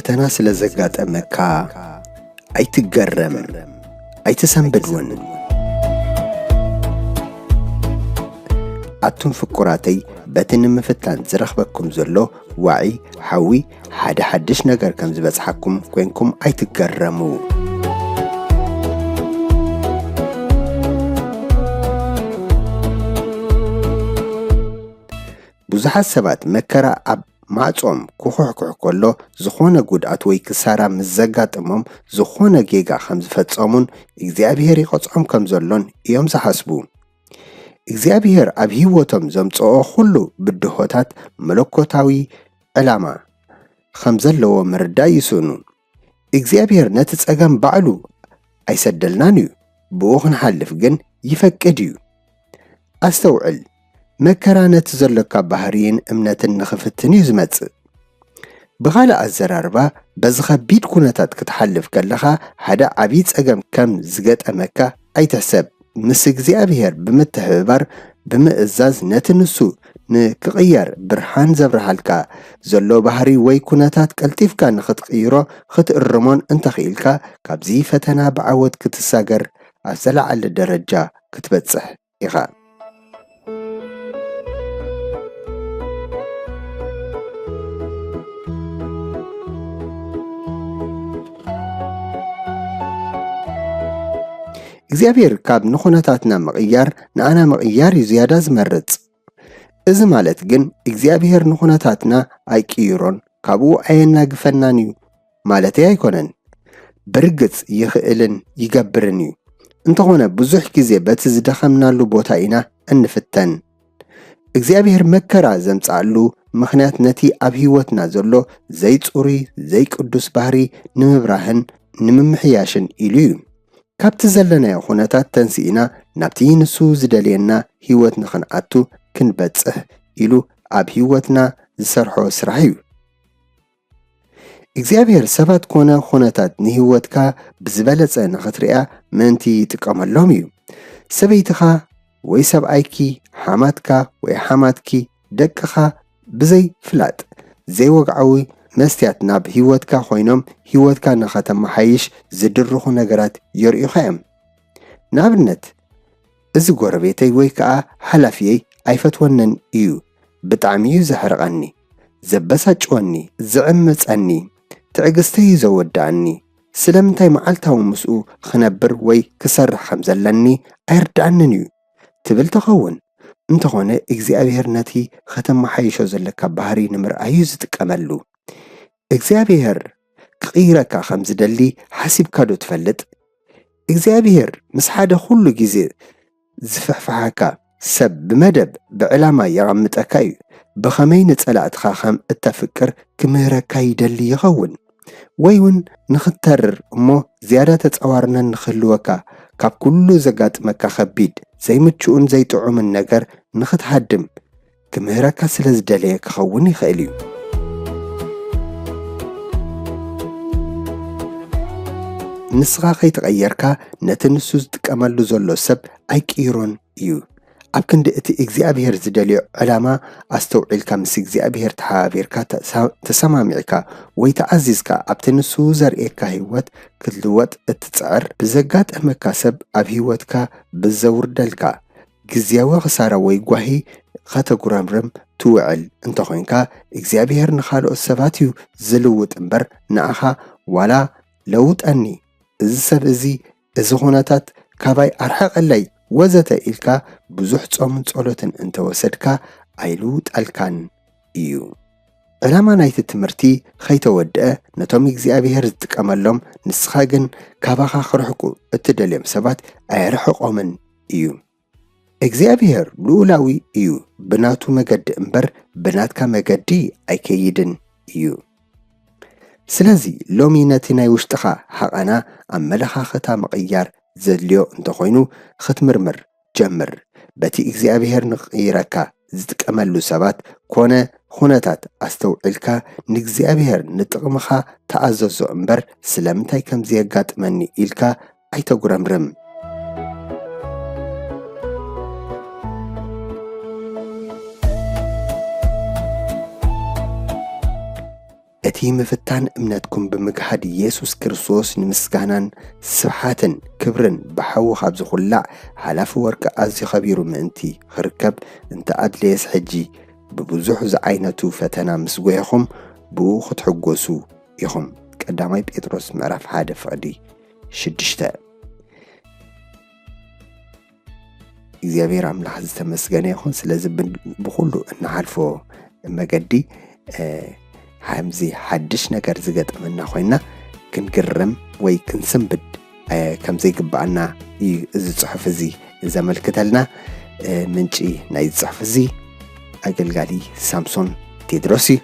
ፈተና ስለ ዘጋጠመካ ኣይትገረም፣ ኣይትሰንብድ እውን። ኣቱም ፍቁራተይ፣ በቲ ንምፍታን ዝረኽበኩም ዘሎ ዋዒ ሓዊ ሓደ ሓድሽ ነገር ከም ዝበጽሓኩም ኮይንኩም ኣይትገረሙ። ብዙሓት ሰባት መከራ ኣብ ማዕጾም ክኹሕኩሕ ከሎ ዝኾነ ጉድኣት ወይ ክሳራ ምስ ዘጋጥሞም ዝኾነ ጌጋ ከም ዝፈጸሙን እግዚኣብሔር ይቐጽዖም ከም ዘሎን እዮም ዝሓስቡ። እግዚኣብሔር ኣብ ህይወቶም ዘምጽኦ ኩሉ ብድሆታት መለኮታዊ ዕላማ ከም ዘለዎ ምርዳእ ይስእኑ። እግዚኣብሔር ነቲ ጸገም ባዕሉ ኣይሰደልናን እዩ፣ ብኡ ክንሓልፍ ግን ይፈቅድ እዩ። ኣስተውዕል፣ መከራ ነቲ ዘሎካ ባህርይን እምነትን ንኽፍትን እዩ ዝመጽእ። ብኻልእ ኣዘራርባ፣ በዚ ኸቢድ ኩነታት ክትሓልፍ ከለኻ ሓደ ዓብዪ ጸገም ከም ዝገጠመካ ኣይትሕሰብ። ምስ እግዚኣብሔር ብምትሕብባር ብምእዛዝ ነቲ ንሱ ንክቕየር ብርሃን ዘብርሃልካ ዘሎ ባህሪ ወይ ኩነታት ቀልጢፍካ ንኽትቕይሮ ክትእርሞን እንተኽኢልካ ካብዚ ፈተና ብዓወት ክትሳገር ኣብ ዘለዓለ ደረጃ ክትበጽሕ ኢኻ። እግዚኣብሔር ካብ ንኹነታትና ምቕያር ንኣና ምቕያር እዩ ዝያዳ ዝመርጽ። እዚ ማለት ግን እግዚኣብሔር ንኹነታትና ኣይቅይሮን ካብኡ ኣየናግፈናን እዩ ማለተይ ኣይኮነን። ብርግጽ ይኽእልን ይገብርን እዩ። እንተኾነ ብዙሕ ግዜ በቲ ዝደኸምናሉ ቦታ ኢና እንፍተን። እግዚኣብሔር መከራ ዘምጽኣሉ ምኽንያት ነቲ ኣብ ህይወትና ዘሎ ዘይጽሩይ ዘይቅዱስ ባህሪ ንምብራህን ንምምሕያሽን ኢሉ እዩ። ካብቲ ዘለናዮ ኩነታት ተንሲእና ናብቲ ንሱ ዝደልየና ህይወት ንኽንኣቱ ክንበጽሕ ኢሉ ኣብ ህይወትና ዝሰርሖ ስራሕ እዩ። እግዚኣብሔር ሰባት ኮነ ኩነታት ንህይወትካ ብዝበለጸ ንኽትሪኣ ምእንቲ ይጥቀመሎም እዩ። ሰበይትኻ ወይ ሰብኣይኪ፣ ሓማትካ ወይ ሓማትኪ፣ ደቅኻ ብዘይ ፍላጥ ዘይወግዓዊ መስትያት ናብ ህይወትካ ኮይኖም ህይወትካ ንኸተመሓይሽ ዝድርኹ ነገራት የርእዩኻ እዮም። ንኣብነት፣ እዚ ጎረቤተይ ወይ ከኣ ሓላፍየይ ኣይፈትወንን እዩ፣ ብጣዕሚ እዩ ዘሕርቐኒ፣ ዘበሳጭወኒ፣ ዝዕምጸኒ፣ ትዕግስተይ እዩ ዘወድኣኒ፣ ስለምንታይ መዓልታዊ ምስኡ ክነብር ወይ ክሰርሕ ከም ዘለኒ ኣይርድኣንን እዩ ትብል ትኸውን። እንተኾነ እግዚኣብሔር ነቲ ከተመሓይሾ ዘለካ ባህሪ ንምርኣይ እዩ ዝጥቀመሉ። እግዚኣብሔር ክቕይረካ ከም ዝደሊ ሓሲብካ ዶ ትፈልጥ? እግዚኣብሔር ምስ ሓደ ኩሉ ግዜ ዝፍሕፍሓካ ሰብ ብመደብ ብዕላማ የቐምጠካ እዩ። ብኸመይ ንጸላእትኻ ከም እተፍቅር ክምህረካ ይደሊ ይኸውን። ወይ እውን ንኽትተርር እሞ ዝያዳ ተጻዋርነት ንኽህልወካ ካብ ኩሉ ዘጋጥመካ ኸቢድ ዘይምችኡን ዘይጥዑምን ነገር ንኽትሃድም ክምህረካ ስለ ዝደለየ ክኸውን ይኽእል እዩ። ንስኻ ከይተቐየርካ ነቲ ንሱ ዝጥቀመሉ ዘሎ ሰብ ኣይቅይሮን እዩ። ኣብ ክንዲ እቲ እግዚኣብሔር ዝደልዮ ዕላማ ኣስተውዒልካ ምስ እግዚኣብሔር ተሓባቢርካ ተሳ- ተሰማሚዕካ ወይ ተኣዚዝካ ኣብቲ ንሱ ዘርእየካ ህይወት ክትልወጥ እትጽዕር ብዘጋጠመካ ሰብ ኣብ ህይወትካ ብዘውርደልካ ግዝያዊ ክሳራ ወይ ጓሂ ኸተጉረምርም ትውዕል እንተኾይንካ እግዚኣብሔር ንኻልኦት ሰባት እዩ ዝልውጥ እምበር ንኣኻ ዋላ ለውጠኒ እዚ ሰብ እዚ እዚ ኹነታት ካባይ ኣርሕቐለይ ወዘተ ኢልካ ብዙሕ ጾምን ጸሎትን እንተወሰድካ ኣይልውጠልካን እዩ። ዕላማ ናይቲ ትምህርቲ ኸይተወድአ ነቶም እግዚኣብሔር ዝጥቀመሎም ንስኻ ግን ካባኻ ክርሕቁ እትደልዮም ሰባት ኣየርሕቖምን እዩ። እግዚኣብሔር ልኡላዊ እዩ፣ ብናቱ መገዲ እምበር ብናትካ መገዲ ኣይከይድን እዩ። ስለዚ ሎሚ ነቲ ናይ ውሽጥኻ ሃቐና ኣመለኻኽታ ምቕያር ዘድልዮ እንተኾይኑ ክትምርምር ጀምር። በቲ እግዚኣብሔር ንኽቕይረካ ዝጥቀመሉ ሰባት ኮነ ኹነታት ኣስተውዒልካ ንእግዚኣብሔር ንጥቕምኻ ተኣዘዞ እምበር ስለምንታይ ከምዚ የጋጥመኒ ኢልካ ኣይተጉረምርም። እቲ ምፍታን እምነትኩም ብምግሃድ ኢየሱስ ክርስቶስ ንምስጋናን ስብሓትን ክብርን ብሓዊ ካብ ዝኹላዕ ሓላፊ ወርቂ ኣዝዩ ኸቢሩ ምእንቲ ኽርከብ እንተ ኣድለየስ ሕጂ ብብዙሕ ዝዓይነቱ ፈተና ምስ ጎየኹም ብኡ ክትሕጎሱ ኢኹም። ቀዳማይ ጴጥሮስ ምዕራፍ ሓደ ፍቕዲ ሽዱሽተ። እግዚኣብሔር ኣምላኽ ዝተመስገነ ይኹን። ስለዚ ብን- ብኹሉ እንሓልፎ መገዲ እ፣ ከምዚ ሓድሽ ነገር ዝገጠመና ኮይና ክንግርም ወይ ክንስንብድ እ፣ ከም ዘይግባኣና እዩ እዚ ጽሑፍ እዚ ዘመልክተልና። እ፣ ምንጪ ናይ ጽሑፍ እዚ ኣገልጋሊ ሳምሶን ቴድሮስ እዩ።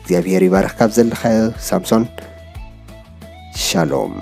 እግዚኣብሔር ይባርኽ ካብ ዘለኻዮ ሳምሶን። ሻሎም።